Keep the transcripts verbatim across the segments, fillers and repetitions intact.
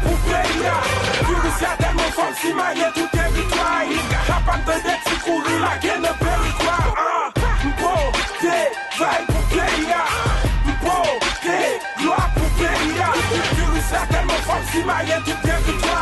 Pou peyi a, viris la tèlman fò, l simaye tout teritwa. Papa m tande ti kouri lage nan perikwa. Ah, m pote vay pou peyi a. M pote glwa pou peyi a. Viris la tèlman fò, l simaye tout teritwa.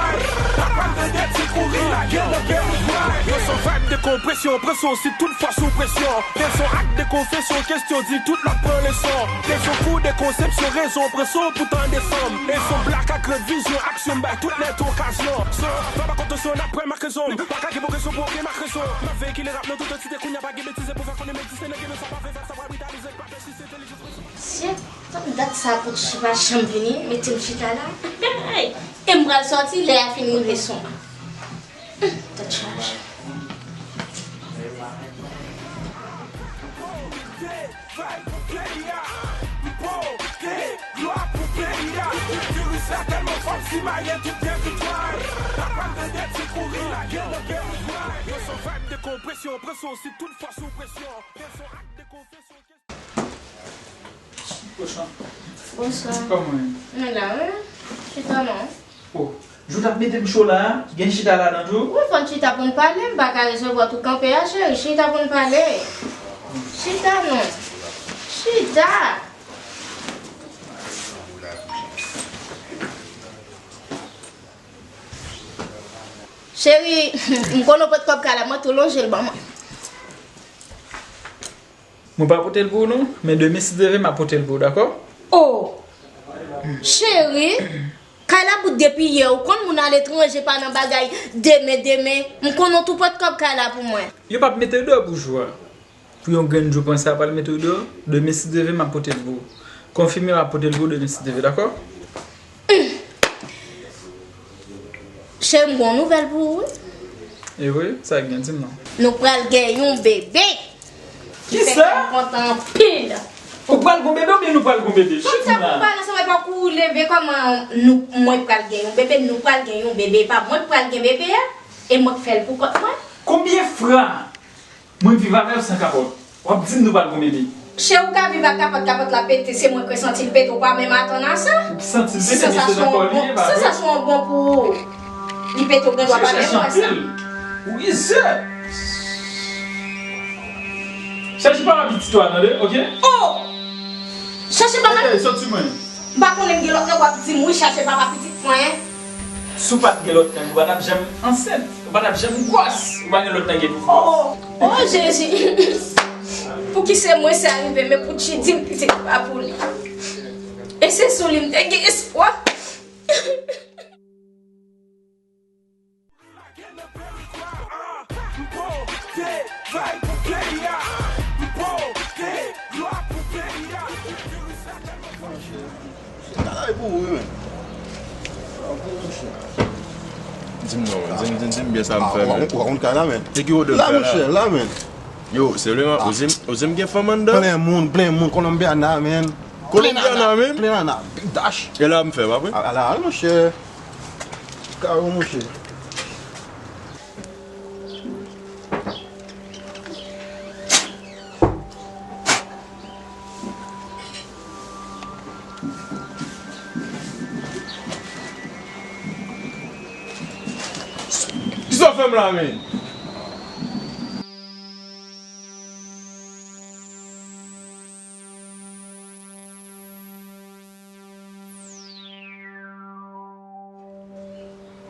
Papa m tande ti kouri lage nan perikwa. Yo son vag de konpresyon, pran son si tout fwa sou presyon. Leson ak de konfesyon, kesyon di tout lòt pran leson. Leson kou de konsepsyon, rezon pran son pou tande fanm. Leson blak ak revizyon, aksyon bay tout nèt okazyon. Son, fò pa konte son apre mak rezon. Pa ka gen bon rezon pou okenn mak rezon. M ap veye ki le rap nan tout antite kounye a pa gen betize pou fè konnen men distene gen sa pa vle fè sa pa vitalize pa pèsiste entelijans. Sye, tann dat sa pou chita chanm vini, mete m chita la. E m pral sòti lè a fin rive sou mwen. Tèt chaje. Viris la tèlman fò, l simaye tout teritwa. Papa m tande ti kouri lage nan teritwa. Yo son vag de konpresyon, pran son si tout fwa sou presyon. Leson ak de konfesyon. Bonswa. Kòman w ye? Mwen la, wi. Chita non. Oh, jou t ap mete m cho la, gen chita ladan tou? Wi, fò n chita pou n pale, m pa ka resevwa tou kanpe a, cheri. Chita pou n pale. Chita non. Chita. Cheri, m konnen w pot kòb kay la, mwen tou lonje l ban mwen. Mwen pa pote l pou ou non, men demen si Dye vle m ap pote l pou ou, dakò? Oh! Cheri, kay la bout depi yè, ou konn moun aletranje pa nan bagay demen, demen. M konnen w tou pot kòb kay la pou mwen. Yo p ap mete l deyò pou jou a. Pou yon grenn jou panse a pral mete w deyò, demen si Dye vle m ap pote l pou ou. Konfime m ap pote l pou ou demen si Dye vle, dakò? Cheri, m gon nouvèl pou ou, wi. E vre? Sa k gen, di m non. Nou pral gen yon bebe. Ki fè kè m kontan anpil. Ou pral gon bebe oubyen nou pral gon bebe? Konn sa pou pale ansanm epa kou leve kòman nou, mwen pral gen yon bebe, nou pral gen yon bebe, epa mwen k pral gen bebe a, e mwen k fè l pou kont mwen. Konbyen fwa mwen viv avè w san kapòt? W ap di m nou pral gon bebe. Chè, ou ka viv ak kapòt, kapòt la pete, se mwen k santi l pete, ou pa menm atann a sa. Ou santi l pete, men se nan kò li ye, pa vre? Sansasyon an bon pou ou. Li pete, ou gen dwa pa menm wè sa. Ou rizè. Chache papa pitit ou a, tande, oke? Oh! Chache papa. Oke, sot sou mwen. M pa konnen m gen lòt nèg w ap di m wi, chache papa pitit mwen. Si w pa t gen lòt nèg, ou pa t ap janm ansent. Ou pa t ap janm gwòs. Ou pa gen lòt nèg epi gwòs. Oh, oh, Jezi. Pou ki se mwen sa rive, men Poutji di m pitit pa pou li. E se sou li m te gen espwa. Travay pou ou wi, men. Di m non, men. Di m, di m, di m byen sa m fè, men. Ou pa konn kay la, men. Se ki wodè m fè la? La, monchè, la, men. Yo, serye, ou di m, ou di m gen fanm anndan? Plen moun, plen moun, Kolonbyana, men. Kolonbyana, men? Plen nana, big dash. E la m fè, pa vre? A, a la, a, monchè. Kawo, monchè. Kisa w fè m la, men?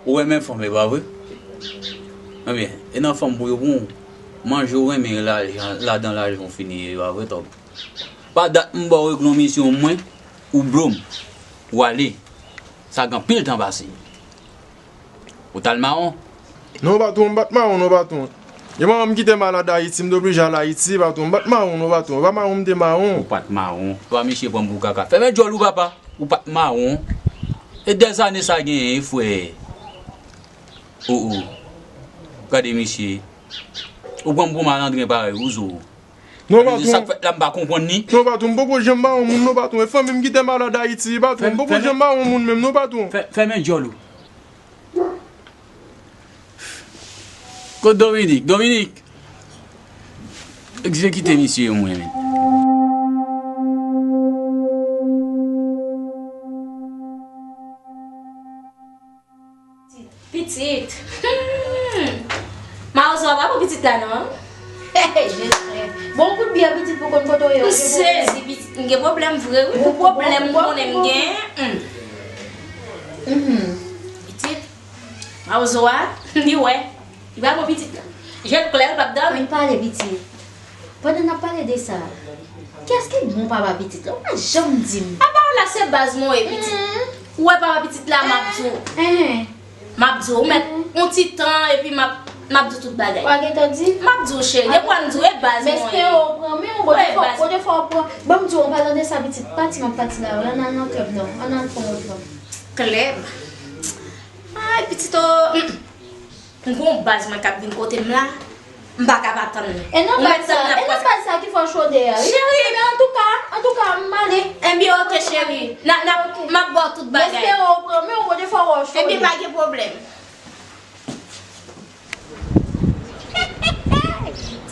Ou renmen fanm, e pa vre? Ebyen, e nan fanm pou yo pran w, manje w renmen lajan, ladan lajan w fini ye, e pa vre, Tòg? Pa dat m ba w regle yon misyon, mwen, ou blo m, ou ale. Sa gen anpil tan pase. Ou t al mawon? Non, patwon, m pa t mawon, non, patwon. Gen manman m kite malad Ayiti, m te oblije al Ayiti, patwon. M pa t mawon, non, patwon. E pa mawon m te mawon. Ou pa t mawon. Ou pa misye pran m pou kaka. Fèmen djòl ou, papa. Ou pa t mawon. E dèzane sa genyen, frè. O, o. Gade misye. Ou pran m pou malandren parèy ou, zo. Non, patwon. Sa k fèt la, m pa konprann li. Non, patwon, m poko janm mawon moun, non, patwon. E fanmi m kite malad Ayiti, patwon. M poko janm mawon moun menm, non, patwon. Fè-, fèmen djòl ou. Kot Dominik? Dominik! Egzekite misye yo mwen menm. Pitit. Hmm. Mawozo a pa pou pitit la non. Jezi. Bon kout byè pitit pou konn kote w ye. M sezi pitit. M gen pwoblèm vre wi. Pou pwoblèm m konnen m gen. Hmm. Mhm. Pitit. Mawozo a, li wè. Li pa bon pitit la. Je l klè, l p ap dòmi. Ann pale pitit. Pandan n ap pale de sa, kiyès ki bon papa pitit la? Ou pa janm di m. A pa w la se baz mwen ye pitit. Ou wè papa pitit la m ap di w. M ap di w, ou mèt yon ti tan epi m ap, m ap di w tout bagay. W a gentan di? M ap di w cheri, depi w a m di w e baz mwen ye. M espere w pran men w, bon, defwa, bon, defwa w pran. Ban m di w, an palan de sa pitit, pati m ap pati la, ann al nan klèb non, ann al fè yon lòt lòt. Klèb? Ay, pitit o. M gon baz mwen k ap vin kote m la, m pa ka pa tann li. E nan baz sa, e nan baz sa ki fè w chode a wi. Cheri! Ebyen antouka, antouka m ale. Ebyen oke cheri, n a, n a, m ap ba w tout bagay. M espere w pran men w, bon defwa w chode. Ebyen pa gen pwoblèm.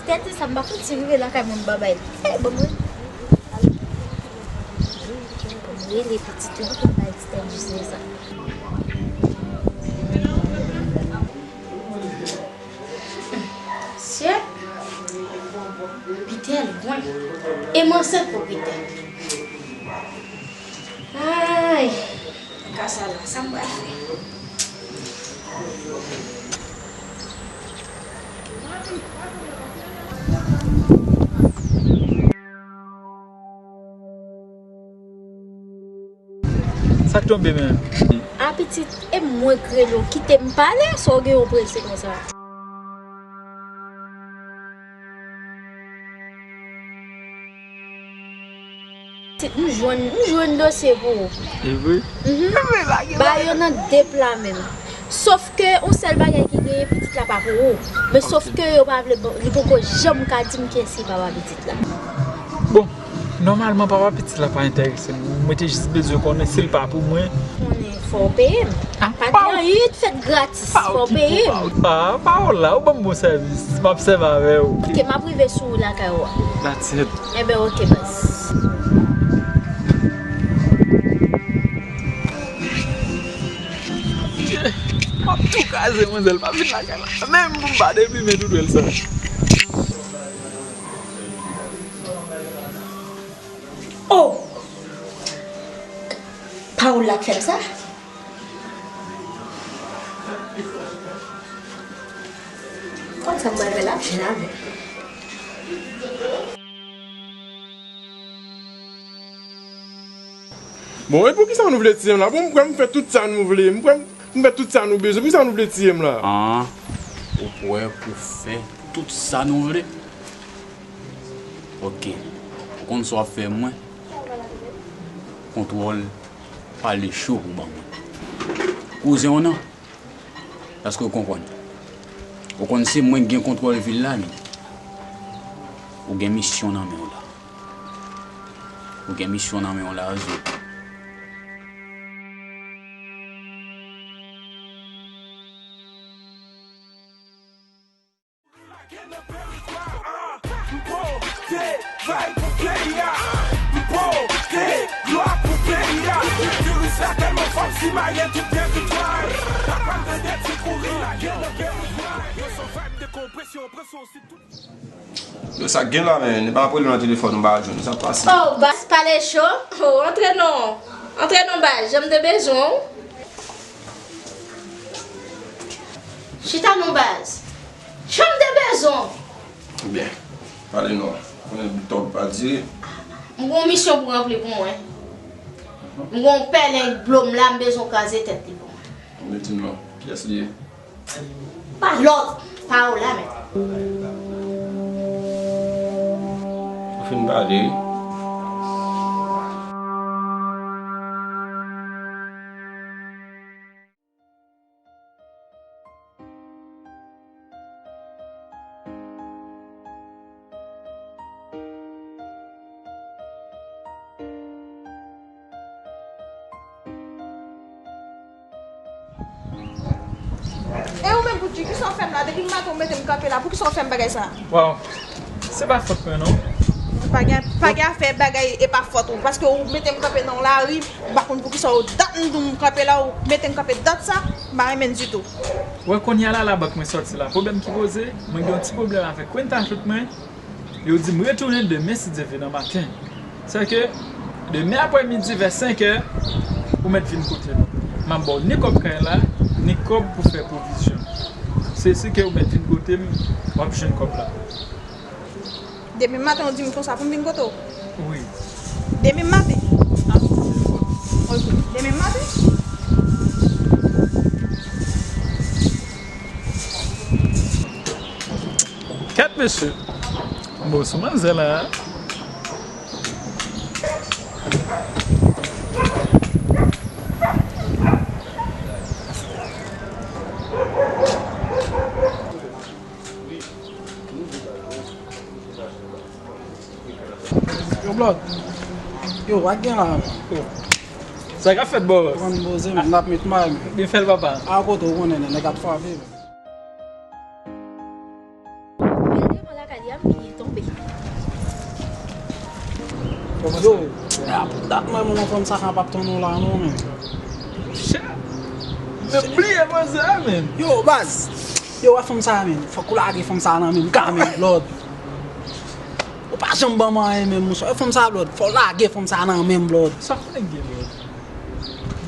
Titè di sa m pa fouti rive lakay moun babay. Hey, bon mwen. Rele pitit la pou bay Titè di sa. Sye, Pitè lwen. E m ansent pou Pitè. Ay, kaka sa la, sa m pral fè? Sa k tonbe menm? A pitit, e mwen k rele w, kite m pale, sa w gen yon prese konsa? Pitit, m jwenn, m jwenn dosye pou ou. E vre? Mhm. Ba yo nan de pla menm. Sof ke yon sèl bagay ki genyen, pitit la pa pou ou. Men sof ke yo pa vle ban, li poko janm ka di m kiyès ki papa pitit la. Bon, nòmalman papa pitit la pa enterese m. Mwen te jis bezwen konnen si l pa pou mwen. Konnen fò w peye m. Ah, pa gen anyen ki fèt gratis, fò w peye m. Ah, pawòl la, ou ban m bon sèvis. M ap sèvi avè w. Oke, m ap rive sou ou lakay ou a. That's it. Enben, oke, baz. M ap tou kraze manzèl, pa vin lakay la. Menm pou m pa deplimen doudou l sa. Oh! Paola k fè m sa? Konn sa m pral fè la, m jwenn avè l. Bon, e poukisa nou vle tiye m la? Bon, m prè, m fè tout sa nou vle. M prè, m fè tout sa nou bezwen. Poukisa nou vle tiye m la? Ah, ou prè pou fè tout sa nou vle? Ok. Ou konn sa w ap fè mwen? Kontwòl pale cho pou ban mwen. Kouzen w nan? Èske w konprann? Ou konn se mwen ki gen kontwòl vil la, wi. Ou gen misyon nan men w la. Ou gen misyon nan men w la, Zo. Yo, sa k gen la, men, n pa ap rele m nan telefòn, ou pa jwenn, sa k pase? Oh, baz pale cho. Oh, antre non. Antre non, baz, jan m te bezwen w. Chita non, baz. Jan m te bezwen w. Byen, pale non. Konnen tòg pa dire. M gen yon misyon pou ranpli pou mwen. M gen yon pèlen k blo m la, m bezwen w kraze tèt li pou mwen. Anben di m non, kiyès li ye? Pa lòt, Paola menm. Ou fin pale wi. E ou menm, Boudji, kisa w fè m la? Depi maten ou mete m kanpe la, poukisa w fè m bagay sa? Waw, se pa fòt mwen non. Pa gen, pa gen afè bagay e pa fòt ou. Paske ou mete m kanpe nan yon lari, m pa konn poukisa ou dat m di w m kanpe la, ou mete m kanpe dat sa, m pa renmen l ditou. Wè kounye a la, labank mwen sòti la. Pwoblèm ki poze, mwen gen yon ti pwoblèm avèk kwenta tout mwen. Yo di m retounen demen si Dye vle nan maten. Sèke demen aprèmidi vè senk è, ou mèt vin kote m. M ap ba w ni kòb kay la, ni kòb pou fè pwovizyon. Se si ke ou mèt vin kote m, w ap jwenn kòb la. Demen maten ou di m konsa pou m vin kote w? Wi. Demen maten? Ok. Demen maten? Kèt mesye. Bon, sou manzè la. Yo, Blòd. Yo, w a gen la, men. Sa k ap fèt, bòs? Pran poze, men, n ap met may, men. Byen fè l, papa. A kote w konnen, nèg ap frape, men. Gade devan lakay li a, m tonbe. Yo, a pou dat mwen, mwen, fanm sa k ap tann ou la, non, men. Chè. Men bliye manzè a, men. Yo, baz. Yo, wè fanm sa a, men. Fòk ou lage fanm sa a nan men m, ka, men, Blòd. Ou pa janm ban m anyen menm, monchè. Wè fanm sa a, Blòd. Fò w lage fanm sa a nan men m, Blòd. Sa fè gen, Blòd?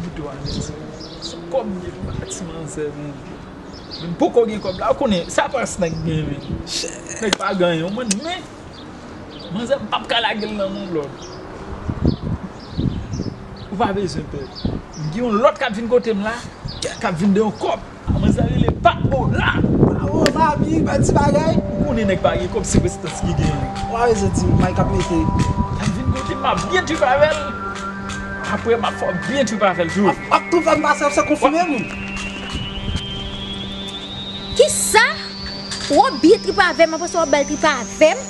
Bout ou a, men, se, se kòb m ye pou bati manzè, men. Men m poko gen kòb la, ou konnen, sa pa s nèg gen, men. Nèg pa gen anyen, ou konprann, men manzè m p ap ka lage l nan men w, Blòd. Ou pa bezwen pè. M gen yon lòt k ap vin kote m la, k ap vin de yon kòb. Manzè rele Paola. Paola, big bad ti bagay. Ou konnen nèg pa gen kòb, se prestans ki genyen. Ou pa bezwen di m, may k ap mete. L ap vin kote m, m ap byen trip avè l. Apre, m ap fè w byen trip avè l tou. M ap, m ap tou fè m pase, se konfime nou. Kisa? W ap byen trip avè m, apre sa w ap ba l trip avè m?